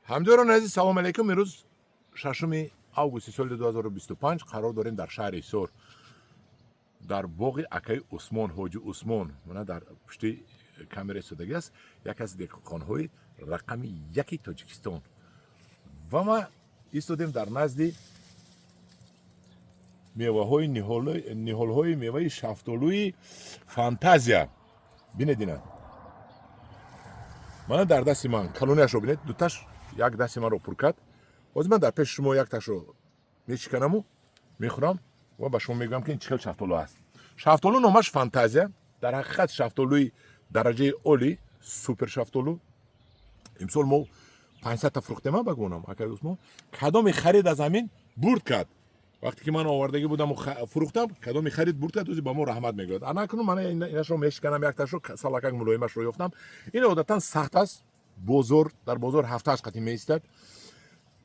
Ҳамдиёрони азиз, салом алейкум. Имрӯз 6 августи соли 2025 қарор дорем дар шаҳри Ҳисор, дар боғи акаи Усмон, ҳоҷи Усмон. Мана дар пушти камера истодагӣ аст, яке аз деҳқонҳои рақами яки Тоҷикистон. Ва ма истодем дар назди меваҳои ниҳолҳои меваи шафтолӯи Фантазия. Бинед, ина мана дар дасти ман калониашро бинед, дуташ як дасти манро пур кард. Ҳозир ман дар пеши шумо якташро мечиканаму мехӯрам ва ба шумо мегӯям, ки ин чӣ хел шафтолу аст. Шафтолу номаш Фантазия, дар ҳақиқат шафтолӯи дараҷаи олӣ, супер шафтолу. Имсол мо 500 та фурӯхтема, ба гумонам, акаи Усмон. Кадоме харид, аз ҳамин бурд кард. Вақте ки ман овардагӣ будаму фурӯхтам, кадоме харид, бурд кард, ӯзи ба мо раҳмат мегӯяд. Ана акнун ман инашро мешиканам, якташро, салакак мулоимашро ёфтам. Ин одатан сахт аст, бозор дар бозор ҳафтааш қатӣ меистад.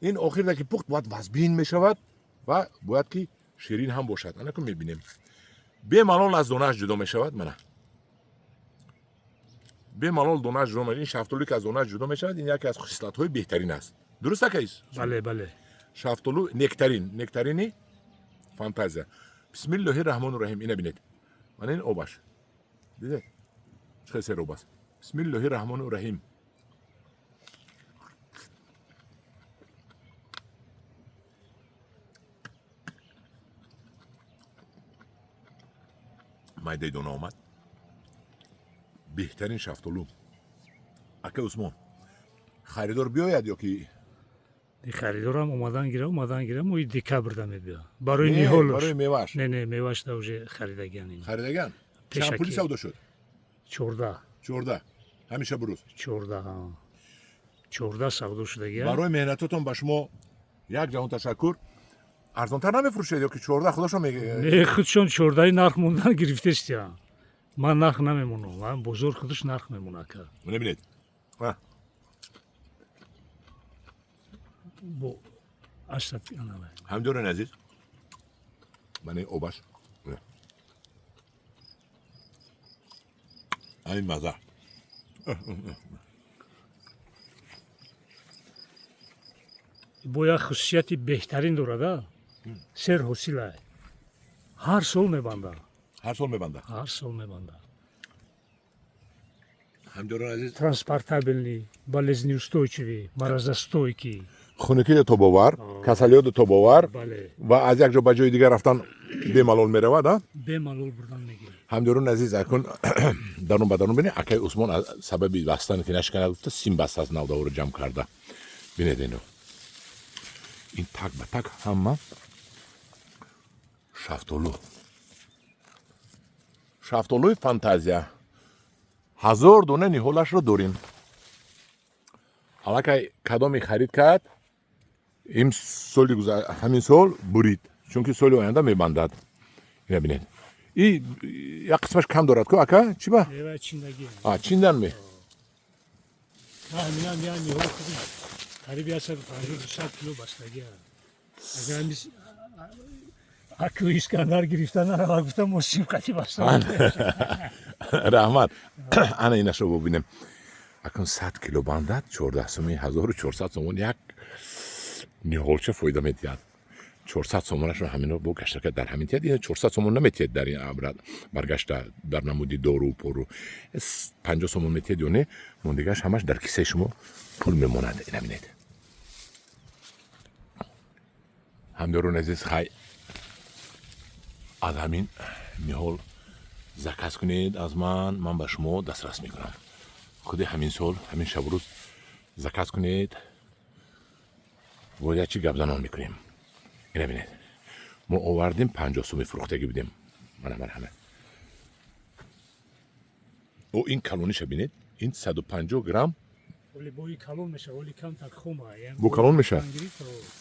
Ин охирда ки пухт, бояд вазбин мешавад ва бояд ки ширин ҳам бошад. Ана кун мебинем, бемалол аз донааш ҷудо мешавад. Мана, бемалол донааш ҷудо мешавад. Ин шафтолӯ ки аз донааш ҷудо мешавад, ин яке аз хислатҳои беҳтарин аст. Дуруст, акаис? Бале. Шафтолу нектарин, нектарини Фантазия. Бисмиллоҳи раҳмону раҳим. Ина бинед, мана ин обаш, дидед, чӣ хел сероб аст. Бисмиллоҳи раҳмону раҳим. Майдаи дона омад. Беҳтарин шафтолу. Ака Усмон, харидор биёяд ё ки? Харидорам омадан гира, омадан гира, моҳи декабрда мебиёд барои Не, ниҳолаш. Барои мевааш. Не, мевашда уже харидагиан ин. Харидаган. Чанд Пешакӣ. пули савдо шуд? 14. 14, ҳамеша бурӯз. 14, 14 савдо шудагия. Барои меҳнатотон ба шумо як ҷаҳон ташаккур. Арзонтар намефурӯшед ё ки 14 худошон? Не, худшон 14-и нарх мондан гирифтестия. Ман нарх намемонам, ман бозор худаш нарх мемона, ака. Бинед. Бо асаб анава. Ҳамдиёрони азиз, мана ин обаш, ҳамин маза. Бо як хусусияти беҳтарин дорада, сер ҳосила, ҳар сол мебанда. Ҳар сол мебанда. Ҳар сол мебанда. Ҳамдиёрони азиз, Транспортабельный, болезнеустойчивый, морозостойкий. Хунукиро тобовар, касалиётро тобовар. Бале. Ва аз як ҷо ба ҷои дигар рафтан бемалол меравад, а? Бемалол бурдан мегирад. Ҳамдиёрони азиз, акун дарун ба дарун бинед. Акаи Усмон аз сабаби бастан ки нашиканад гуфта, сим баста аз навдаҳоро ҷамъ карда. Бинед, ино ин так ба так ҳама шафтолу, шафтолуи Фантазия. 1000 дона ниҳолашро дорем. Аллакай кадоме харид кард, ин соли ҳамин сол бурид, чунки соли оянда мебандад. Ина бинед, и як қисмаш кам дорад ку, ака, чӣ ба? Мева чиндаги. А, чиндан ме? Ҳаминам як ниҳол худаш қариби 150, 200 кило бастагия. Агар ҳамис аку Искандар гирифта нарава, гуфта, мо сим қати баста. Раҳмат. Ана инашро бубинем. Акун 100 кило бандад, 14 суми, 1400 сомон як ниҳолча фоида медиҳад. 400 сомонашро ҳамино бо гаштака дар ҳамин тиҳад. Ина 400 сомон наметиҳад дар ин абра баргашта, дар намуди дору пору 50 сомон метиҳад ё не, мондигааш ҳамаш дар кисаи шумо пул мемонад. Ина бинед, ҳамдиёрони азиз, хай, аз ҳамин ниҳол заказ кунед аз ман, ман ба шумо дастрас мекунам. Худи ҳамин сол, ҳамин шабу рӯз заказ кунед. Бояд чӣ гапзанон мекунем. Ина бинед, мо овардем, 50 суми фурӯхтагӣ будем. Мана, мана, ҳама о ин калониша бинед, ин 150 грамм. Оли бои калон меша, оли камтар хома. Бо калон меша?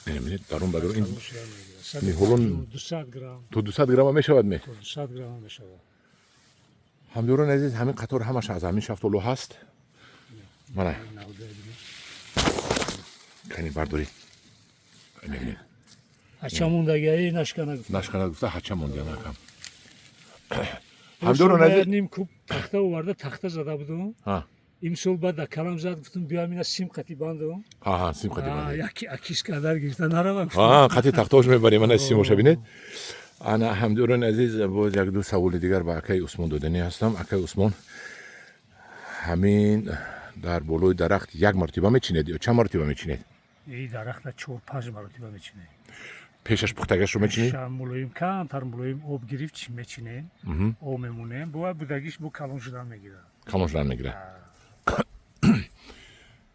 Ина бинед, дарун ба дарун ин ниҳолон 200 грамм. То 200 грамма мешавад ме? То 200 грамм мешавад. Ҳамдиёрони азиз, ҳамин қатор ҳамаш аз ҳамин шафтолу ҳаст. Мана, кани бардоред. Ина бинед. Ҳача мондагиаи нашкана гуфта. Нашкана гуфта, ҳача монда накам. Ҳамдиёрони азиз, ним куб тахта оварда, тахта зада будум. Ҳа. Имсол баъд да калам зад, гуфтам, биём, ина сим қати бандам. Аҳа, сим қати бандед. Яки аки Искандар гирифта нарава, гуфтам. А, қати тахтош мебарем, ана симоша бинед. Ана, ҳамдиёрони азиз, боз як ду саволи дигар ба акаи Усмон доданӣ ҳастам. Акаи Усмон, ҳамин дар болои дарахт як мартиба мечинед ё чанд мартиба мечинед? И дарахта чор панҷ маротиба мечинем. Пешаш пухтагашро мечинед? Ша мулоим, камтар мулоим об гирифт, чи мечинем, об мемонем, бува будагиш бу калон шудан мегирад. Калон шудан мегирад.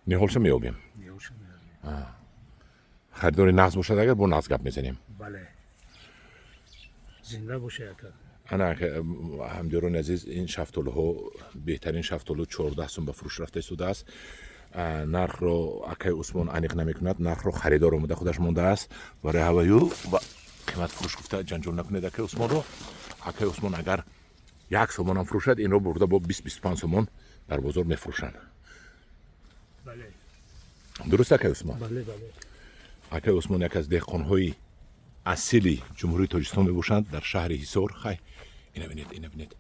Ниҳолша меёбем? Ниҳолша меёбем. Харидори нағз бошад агар, бо нағз гап мезанем. Бале, зинда боша, яка. Ана, ҳамдиёрони азиз, ин шафтолуҳо, беҳтарин шафтолу 14 сум ба фурӯш рафта истодааст. Нархро акаи Усмон аниқ намекунад, нархро харидор омода худаш мондааст. Барои ҳаваю ба қимат фурӯш гуфта ҷанҷол накунед акаи Усмонро. Акаи Усмон агар 1 сомонам фурӯшад, инро бурда бо 20-25 сомон дар бозор мефурӯшанд. Бале. Дуруст, акаи Усмон? Бале. Акаи Усмон як аз деҳқонҳои асили Ҷумҳурии Тоҷикистон мебошанд дар шаҳри Ҳисор. Хай, ина бинед, ина бинед,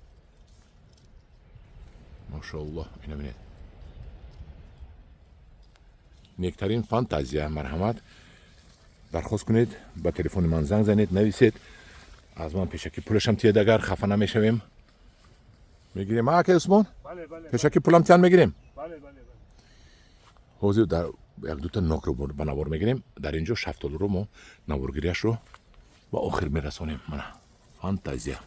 машоаллоҳ, ина бинед, нектарин «Фантазия». Марҳамат, дархост кунед, ба телефони ман занг занед, нависед, аз ман пешакӣ пулашам тиед, агар хафа намешавем, мегирем. Акаи Усмон? Бале. Пешакӣ пулам тиян, мегирем. Бале. Ҳозир дар як дута нокро ба навор мегирем. Дар ин ҷо шафтолуро мо наворгирияшро ба охир мерасонем. Мана «Фантазия».